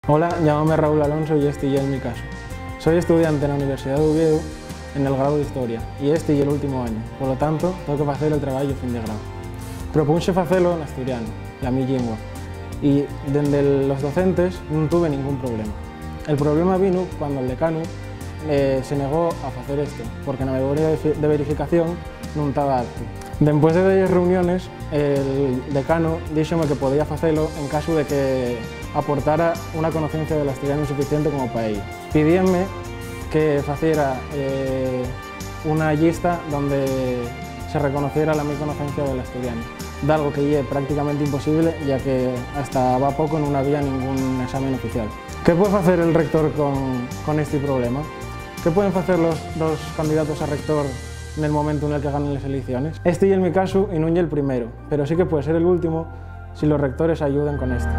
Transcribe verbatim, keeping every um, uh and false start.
Hola, llámame Raúl Alonso y esti ye'l mi casu. Soi estudiante na Universidá d'Uviéu en el grau d'Historia y esti ye'l últimu añu, polo tanto, tengo que facer el trabayu fin de grau. Propunxe facelo n'asturianu, la mi llingua, y dende los docentes nun tuve ningún problema. El problema vino cuando el decanu, eh, se negó a facer esto, porque na memoria de fi-, de verificación nun taba apto. Dempués de delles reuniones, el decanu díxome que podía facelo en casu de que aportara una conocencia del asturianu suficiente como pa ello. Pidíenme que faciera, eh, una llista donde se reconociera la mi conocencia del asturianu, dalgo que ye prácticamente imposible, ya que hasta va poco nun había ningún examen oficial. ¿Qué puede facer el rector con, con esti problema? ¿Qué pueden facer los dos candidatos a rector nel momentu nel que ganen les eleiciones? Esti ye'l mi casu y nun ye'l primero, pero sí que puede ser el último si los rectores ayuden con esto.